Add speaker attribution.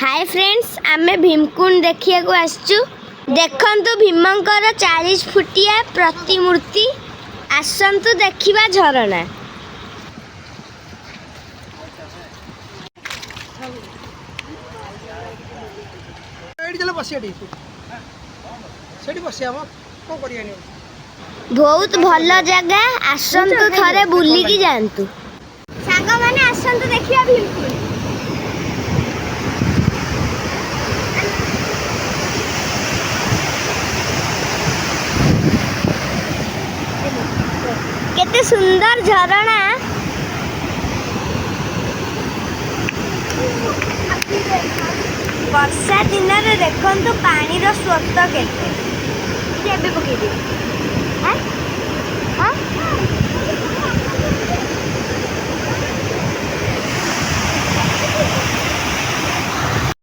Speaker 1: ହାଏ friends, ଆମେ ଭୀମକୁଣ୍ଡ ଦେଖିବାକୁ ଆସିଛୁ। ଦେଖନ୍ତୁ ଭୀମଙ୍କର 40 ଫୁଟିଆ ପ୍ରତିମୂର୍ତ୍ତି। ଆସନ୍ତୁ ଦେଖିବା ଝରଣା।
Speaker 2: ଏଇଠି ଚାଲ ବସିବା ଟିକେ। ସେଠି ବସିବା ମ, କ'ଣ କରିବାନି ଆଉ?
Speaker 1: ବହୁତ ଭଲ ଜାଗା, ଆସନ୍ତୁ ଥରେ ବୁଲିକି ଯାଆନ୍ତୁ। ସାଙ୍ଗମାନେ, ଆସନ୍ତୁ ଦେଖିବା ଭୀମକୁଣ୍ଡ। କେତେ ସୁନ୍ଦର ଝରଣା! ବର୍ଷା ଦିନରେ ଦେଖନ୍ତୁ ପାଣିର ସ୍ରୋତ କେତେ। ଏବେ ପକେଇଦିଅ। ଆଁ? ଆଁ?